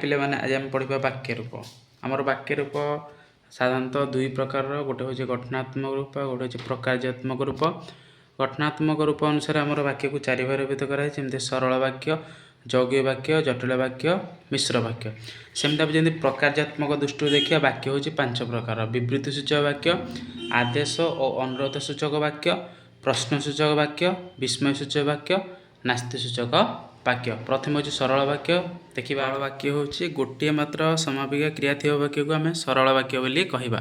ପିଲାମାନେ, ଆଜି ଆମେ ପଢ଼ିବା ବାକ୍ୟ ରୂପ। ଆମର ବାକ୍ୟ ରୂପ ସାଧାରଣତଃ ଦୁଇ ପ୍ରକାରର। ଗୋଟେ ହେଉଛି ଗଠନାତ୍ମକ ରୂପ ଆଉ ଗୋଟେ ହେଉଛି ପ୍ରକାର୍ଯ୍ୟାତ୍ମକ ରୂପ। ଗଠନାତ୍ମକ ରୂପ ଅନୁସାରେ ଆମର ବାକ୍ୟକୁ ଚାରି ଭାଗରେ ବିଭକ୍ତ କରାଯାଇଛି, ଯେମିତି ସରଳ ବାକ୍ୟ, ଯୌଗିକ ବାକ୍ୟ, ଜଟିଳ ବାକ୍ୟ, ମିଶ୍ର ବାକ୍ୟ। ସେମିତି ଆମେ ଯେମିତି ପ୍ରକାର୍ଯ୍ୟାତ୍ମକ ଦୃଷ୍ଟିରୁ ଦେଖିବା, ବାକ୍ୟ ହେଉଛି ପାଞ୍ଚ ପ୍ରକାର: ବିବୃତ୍ତି ସୂଚକ ବାକ୍ୟ, ଆଦେଶ ଓ ଅନୁରୋଧ ସୂଚକ ବାକ୍ୟ, ପ୍ରଶ୍ନ ସୂଚକ ବାକ୍ୟ, ବିସ୍ମୟ ସୂଚକ ବାକ୍ୟ, ନାସ୍ତି ସୂଚକ ବାକ୍ୟ। ପ୍ରଥମେ ହେଉଛି ସରଳ ବାକ୍ୟ ଦେଖିବା। ସରଳ ବାକ୍ୟ ହେଉଛି ଗୋଟିଏ ମାତ୍ର ସମାପିକା କ୍ରିୟା ଥିବା ବାକ୍ୟକୁ ଆମେ ସରଳ ବାକ୍ୟ ବୋଲି କହିବା।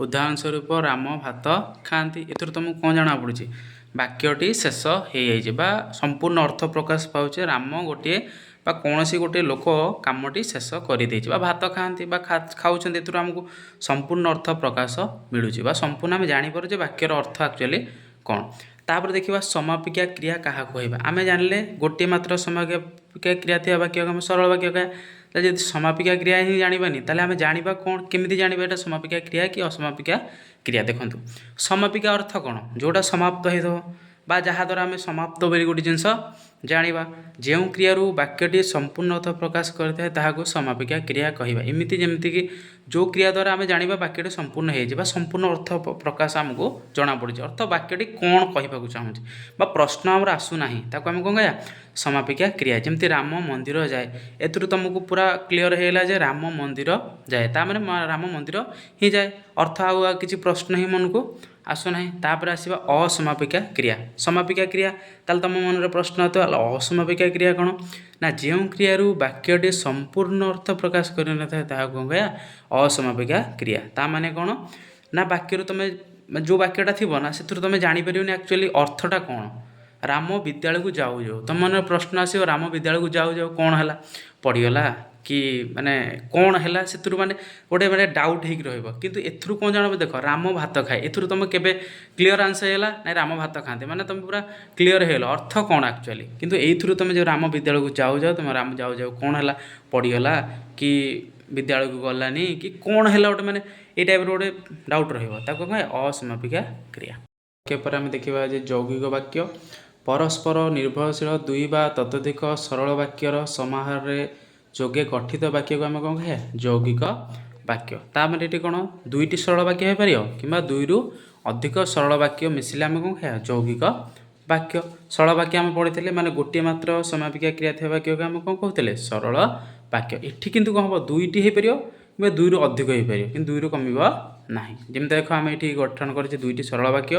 ଉଦାହରଣ ସ୍ୱରୂପ, ରାମ ଭାତ ଖାଆନ୍ତି। ଏଥିରୁ ତୁମକୁ କ'ଣ ଜଣାପଡ଼ୁଛି? ବାକ୍ୟଟି ଶେଷ ହେଇଯାଇଛି ବା ସମ୍ପୂର୍ଣ୍ଣ ଅର୍ଥ ପ୍ରକାଶ ପାଉଛି। ରାମ ଗୋଟିଏ ବା କୌଣସି ଗୋଟିଏ ଲୋକ କାମଟି ଶେଷ କରିଦେଇଛି ବା ଭାତ ଖାଆନ୍ତି ବା ଖାଉଛନ୍ତି। ଏଥିରୁ ଆମକୁ ସମ୍ପୂର୍ଣ୍ଣ ଅର୍ଥ ପ୍ରକାଶ ମିଳୁଛି ବା ସମ୍ପୂର୍ଣ୍ଣ ଆମେ ଜାଣିପାରୁଛେ ବାକ୍ୟର ଅର୍ଥ ଆକ୍ଚୁଆଲି କ'ଣ। ତାପରେ ଦେଖିବା, ସମାପିକା କ୍ରିୟା କାହାକୁ କହିବା? ଆମେ ଜାଣିଲେ ଗୋଟିଏ ମାତ୍ର ସମାପିକା କ୍ରିୟା ଥିବା ବାକ୍ୟକୁ ଆମେ ସରଳ ବାକ୍ୟ କହିବା। ତାହେଲେ ଯଦି ସମାପିକା କ୍ରିୟା ହିଁ ଜାଣିବାନି, ତାହେଲେ ଆମେ ଜାଣିବା କ'ଣ? କେମିତି ଜାଣିବା ଏଇଟା ସମାପିକା କ୍ରିୟା କି ଅସମାପିକା କ୍ରିୟା? ଦେଖନ୍ତୁ, ସମାପିକା ଅର୍ଥ କ'ଣ? ଯେଉଁଟା ସମାପ୍ତ ହେଇଥିବ ବା ଯାହାଦ୍ୱାରା ଆମେ ସମାପ୍ତ ବୋଲି ଗୋଟେ ଜିନିଷ ଜାଣିବା। ଯେଉଁ କ୍ରିୟାରୁ ବାକ୍ୟଟି ସମ୍ପୂର୍ଣ୍ଣ ଅର୍ଥ ପ୍ରକାଶ କରିଥାଏ, ତାହାକୁ ସମାପିକା କ୍ରିୟା କହିବା। ଏମିତି ଯେମିତିକି ଯେଉଁ କ୍ରିୟା ଦ୍ୱାରା ଆମେ ଜାଣିବା ବାକ୍ୟଟି ସମ୍ପୂର୍ଣ୍ଣ ହେଇଛି ବା ସମ୍ପୂର୍ଣ୍ଣ ଅର୍ଥ ପ୍ରକାଶ ଆମକୁ ଜଣାପଡ଼ୁଛି, ଅର୍ଥ ବାକ୍ୟଟି କ'ଣ କହିବାକୁ ଚାହୁଁଛି ବା ପ୍ରଶ୍ନ ଆମର ଆସୁନାହିଁ, ତାକୁ ଆମେ କ'ଣ କହିବା? ସମାପିକା କ୍ରିୟା। ଯେମିତି ରାମ ମନ୍ଦିର ଯାଏ। ଏଥିରୁ ତୁମକୁ ପୁରା କ୍ଲିଅର ହେଇଗଲା ଯେ ରାମ ମନ୍ଦିର ଯାଏ, ତା ମାନେ ରାମ ମନ୍ଦିର ହିଁ ଯାଏ। ଅର୍ଥ ଆଉ ଆଉ କିଛି ପ୍ରଶ୍ନ ହିଁ ମନକୁ ଆସୁନାହିଁ। ତାପରେ ଆସିବା ଅସମାପିକା କ୍ରିୟା। ସମାପିକା କ୍ରିୟା, ତାହେଲେ ତୁମ ମନରେ ପ୍ରଶ୍ନ ହେଉଥିବ, ଅସମାପିକା କ୍ରିୟା କ'ଣ? ନା, ଯେଉଁ କ୍ରିୟାରୁ ବାକ୍ୟଟି ସମ୍ପୂର୍ଣ୍ଣ ଅର୍ଥ ପ୍ରକାଶ କରିନଥାଏ, ତାହାକୁ କ'ଣ କହିବା? ଅସମାପିକା କ୍ରିୟା। ତା ମାନେ କ'ଣ ନା ବାକ୍ୟରୁ ତୁମେ ଯେଉଁ ବାକ୍ୟଟା ଥିବ ନା, ସେଥିରୁ ତୁମେ ଜାଣିପାରିବନି ଆକ୍ଚୁଆଲି ଅର୍ଥଟା କ'ଣ। ରାମ ବିଦ୍ୟାଳୟକୁ ଯାଉ ଯାଉ, ତୁମ ମନରେ ପ୍ରଶ୍ନ ଆସିବ, ରାମ ବିଦ୍ୟାଳୟକୁ ଯାଉ ଯାଉ କ'ଣ ହେଲା? ପଡ଼ିଗଲା କି ମାନେ କ'ଣ ହେଲା? ସେଥିରୁ ମାନେ ଗୋଟେ ମାନେ ଡାଉଟ୍ ହେଇକି ରହିବ। କିନ୍ତୁ ଏଥିରୁ କ'ଣ ଜାଣିବ? ଦେଖ, ରାମ ଭାତ ଖାଏ। ଏଥିରୁ ତୁମେ କେବେ କ୍ଲିଅର୍ ଆନ୍ସର୍ ହେଇଗଲା, ନାଇଁ, ରାମ ଭାତ ଖାଆନ୍ତି, ମାନେ ତୁମେ ପୁରା କ୍ଲିଅର୍ ହେଇଗଲ ଅର୍ଥ କ'ଣ ଆକ୍ଚୁଆଲି। କିନ୍ତୁ ଏଇଥିରୁ ତୁମେ ଯେଉଁ ରାମ ବିଦ୍ୟାଳୟକୁ ଯାଉ ଯାଉ, ତୁମେ ରାମ ଯାଉ ଯାଉ କ'ଣ ହେଲା? ପଡ଼ିଗଲା କି ବିଦ୍ୟାଳୟକୁ ଗଲାନି କି କ'ଣ ହେଲା? ଗୋଟେ ମାନେ ଏଇ ଟାଇପ୍ର ଗୋଟେ ଡାଉଟ୍ ରହିବ। ତାକୁ କ'ଣ? ଅସମାପିକା କ୍ରିୟା। ବାକ୍ୟ ପରେ ଆମେ ଦେଖିବା ଯେ ଯୌଗିକ ବାକ୍ୟ। ପରସ୍ପର ନିର୍ଭରଶୀଳ ଦୁଇ ବା ତତୋଧିକ ସରଳ ବାକ୍ୟର ସମାହାରରେ ଯୋଗେ ଗଠିତ ବାକ୍ୟକୁ ଆମେ କ'ଣ କହିବା? ଯୌଗିକ ବାକ୍ୟ। ତା ମାନେ ଏଠି କ'ଣ? ଦୁଇଟି ସରଳ ବାକ୍ୟ ହେଇପାରିବ କିମ୍ବା ଦୁଇରୁ ଅଧିକ ସରଳ ବାକ୍ୟ ମିଶିଲେ ଆମେ କ'ଣ କହିବା? ଯୌଗିକ ବାକ୍ୟ। ସରଳ ବାକ୍ୟ ଆମେ ପଢ଼ିଥିଲେ, ମାନେ ଗୋଟିଏ ମାତ୍ର ସମାପିକା କ୍ରିୟା ଥିବା ବାକ୍ୟକୁ ଆମେ କ'ଣ କହୁଥିଲେ? ସରଳ ବାକ୍ୟ। ଏଠି କିନ୍ତୁ କ'ଣ ହେବ? ଦୁଇଟି ହେଇପାରିବ କିମ୍ବା ଦୁଇରୁ ଅଧିକ ହେଇପାରିବ, କିନ୍ତୁ ଦୁଇରୁ କମିବ ନାହିଁ। ଯେମିତି ଦେଖ, ଆମେ ଏଠି ଗଠନ କରିଛେ ଦୁଇଟି ସରଳ ବାକ୍ୟ।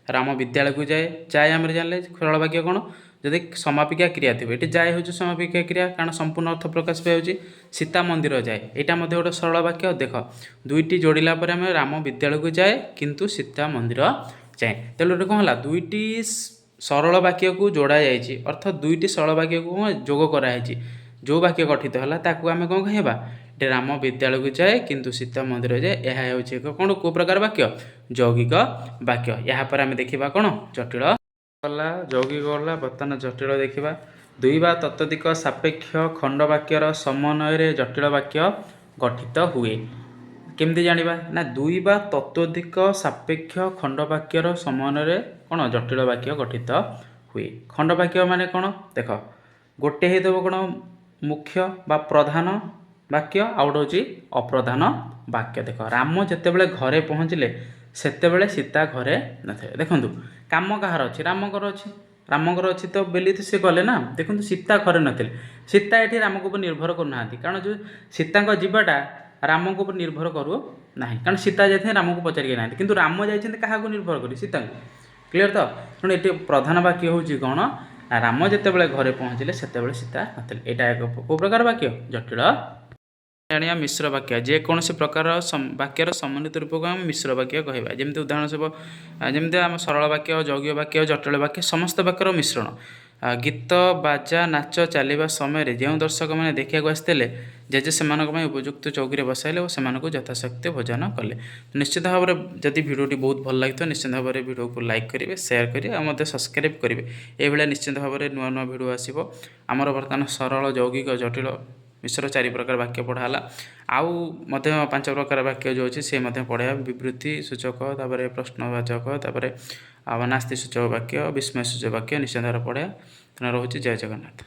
ରାମ ବିଦ୍ୟାଳୟକୁ ଯାଏ। ଯାଏ, ଆମେ ଜାଣିଲେ ସରଳ ବାକ୍ୟ କ'ଣ? ଯଦି ସମାପିକା କ୍ରିୟା ଥିବ। ଏଠି ଯାଏ ହେଉଛି ସମାପିକା କ୍ରିୟା, କାରଣ ସମ୍ପୂର୍ଣ୍ଣ ଅର୍ଥ ପ୍ରକାଶ ପାଉଛି। ସୀତା ମନ୍ଦିର ଯାଏ, ଏଇଟା ମଧ୍ୟ ଗୋଟେ ସରଳ ବାକ୍ୟ। ଦେଖ, ଦୁଇଟି ଯୋଡ଼ିଲା ପରେ ଆମେ ରାମ ବିଦ୍ୟାଳୟକୁ ଯାଏ କିନ୍ତୁ ସୀତା ମନ୍ଦିର ଯାଏ। ତେଣୁ ଏଠି କ'ଣ ହେଲା? ଦୁଇଟି ସରଳ ବାକ୍ୟକୁ ଯୋଡ଼ା ଯାଇଛି, ଅର୍ଥ ଦୁଇଟି ସରଳ ବାକ୍ୟକୁ କ'ଣ ଯୋଗ କରାହେଇଛି। ଯେଉଁ ବାକ୍ୟ ଗଠିତ ହେଲା, ତାକୁ ଆମେ କ'ଣ କହିବା? ଏଠି ରାମ ବିଦ୍ୟାଳୟକୁ ଯାଏ କିନ୍ତୁ ସୀତା ମନ୍ଦିର ଯାଏ। ଏହା ହେଉଛି ଏକ କ'ଣ, କେଉଁ ପ୍ରକାର ବାକ୍ୟ? ଯୌଗିକ ବାକ୍ୟ। ଏହାପରେ ଆମେ ଦେଖିବା କ'ଣ? ଜଟିଳ ଗଲା, ଯୌଗିକ ଗଲା, ବର୍ତ୍ତମାନ ଜଟିଳ ଦେଖିବା। ଦୁଇ ବା ତତୋଧିକ ସାପେକ୍ଷ ଖଣ୍ଡ ବାକ୍ୟର ସମନ୍ୱୟରେ ଜଟିଳ ବାକ୍ୟ ଗଠିତ ହୁଏ। କେମିତି ଜାଣିବା? ନା, ଦୁଇ ବା ତତୋଧିକ ସାପେକ୍ଷ ଖଣ୍ଡ ବାକ୍ୟର ସମନ୍ୱୟରେ କ'ଣ ଜଟିଳ ବାକ୍ୟ ଗଠିତ ହୁଏ। ଖଣ୍ଡ ବାକ୍ୟ ମାନେ କ'ଣ? ଦେଖ, ଗୋଟେ ହେଇଥିବ କ'ଣ ମୁଖ୍ୟ ବା ପ୍ରଧାନ ବାକ୍ୟ, ଆଉ ଗୋଟେ ହେଉଛି ଅପ୍ରଧାନ ବାକ୍ୟ। ଦେଖ, ରାମ ଯେତେବେଳେ ଘରେ ପହଞ୍ଚିଲେ, ସେତେବେଳେ ସୀତା ଘରେ ନଥିଲେ। ଦେଖନ୍ତୁ, କାମ କାହାର ଅଛି? ରାମଙ୍କର ଅଛି। ରାମଙ୍କର ଅଛି ତ ବୋଲି ତ ସେ ଗଲେ ନା। ଦେଖନ୍ତୁ, ସୀତା ଘରେ ନଥିଲେ। ସୀତା ଏଠି ରାମଙ୍କ ଉପରେ ନିର୍ଭର କରୁନାହାନ୍ତି, କାରଣ ଯେଉଁ ସୀତାଙ୍କ ଯିବାଟା ରାମଙ୍କ ଉପରେ ନିର୍ଭର କରୁ ନାହିଁ, କାରଣ ସୀତା ଯାଇଥିଲେ, ରାମକୁ ପଚାରିକି ନାହାନ୍ତି। କିନ୍ତୁ ରାମ ଯାଇଛନ୍ତି କାହାକୁ ନିର୍ଭର କରି? ସୀତାଙ୍କୁ। କ୍ଲିଅର ତ? ତେଣୁ ଏଠି ପ୍ରଧାନ ବାକ୍ୟ ହେଉଛି କ'ଣ ନା ରାମ ଯେତେବେଳେ ଘରେ ପହଞ୍ଚିଲେ, ସେତେବେଳେ ସୀତା ନଥିଲେ। ଏଇଟା ଏକ କେଉଁ ପ୍ରକାର ବାକ୍ୟ? ଜଟିଳ। ଜାଣିବା ମିଶ୍ର ବାକ୍ୟ। ଯେକୌଣସି ପ୍ରକାର ବାକ୍ୟର ସମନ୍ୱିତ ରୂପକୁ ଆମେ ମିଶ୍ର ବାକ୍ୟ କହିବା। ଯେମିତି ଉଦାହରଣ ସ୍ୱରୂପ, ଯେମିତି ଆମ ସରଳ ବାକ୍ୟ, ଯୌଗିକ ବାକ୍ୟ, ଜଟିଳ ବାକ୍ୟ, ସମସ୍ତ ବାକ୍ୟର ମିଶ୍ରଣ। ଗୀତ, ବାଜା, ନାଚ ଚାଲିବା ସମୟରେ ଯେଉଁ ଦର୍ଶକମାନେ ଦେଖିବାକୁ ଆସିଥିଲେ, ଜେଜେ ସେମାନଙ୍କ ପାଇଁ ଉପଯୁକ୍ତ ଚୌକିରେ ବସାଇଲେ ଓ ସେମାନଙ୍କୁ ଯଥାଶକ୍ତି ଭୋଜନ କଲେ। ନିଶ୍ଚିତ ଭାବରେ ଯଦି ଭିଡ଼ିଓଟି ବହୁତ ଭଲ ଲାଗିଥିବ, ନିଶ୍ଚିତ ଭାବରେ ଭିଡ଼ିଓକୁ ଲାଇକ୍ କରିବେ, ସେୟାର କରିବେ ଆଉ ମଧ୍ୟ ସବସ୍କ୍ରାଇବ୍ କରିବେ। ଏଇଭଳିଆ ନିଶ୍ଚିତ ଭାବରେ ନୂଆ ନୂଆ ଭିଡ଼ିଓ ଆସିବ। ଆମର ବର୍ତ୍ତମାନ ସରଳ, ଯୌଗିକ, ଜଟିଳ, ମିଶ୍ର ଚାରି ପ୍ରକାର ବାକ୍ୟ ପଢ଼ା ହେଲା। ଆଉ ମଧ୍ୟ ପାଞ୍ଚ ପ୍ରକାର ବାକ୍ୟ ଯେଉଁ ଅଛି, ସେ ମଧ୍ୟ ପଢ଼ାଇବା। ବିବୃତ୍ତି ସୂଚକ, ତାପରେ ପ୍ରଶ୍ନବାଚକ, ତାପରେ ଆଉ ନାସ୍ତି ସୂଚକ ବାକ୍ୟ, ବିସ୍ମୟ ସୂଚକ ବାକ୍ୟ ନିଶ୍ଚିତ ଭାବରେ ପଢ଼ାଇବା। ତେଣୁ ରହୁଛି, ଜୟ ଜଗନ୍ନାଥ।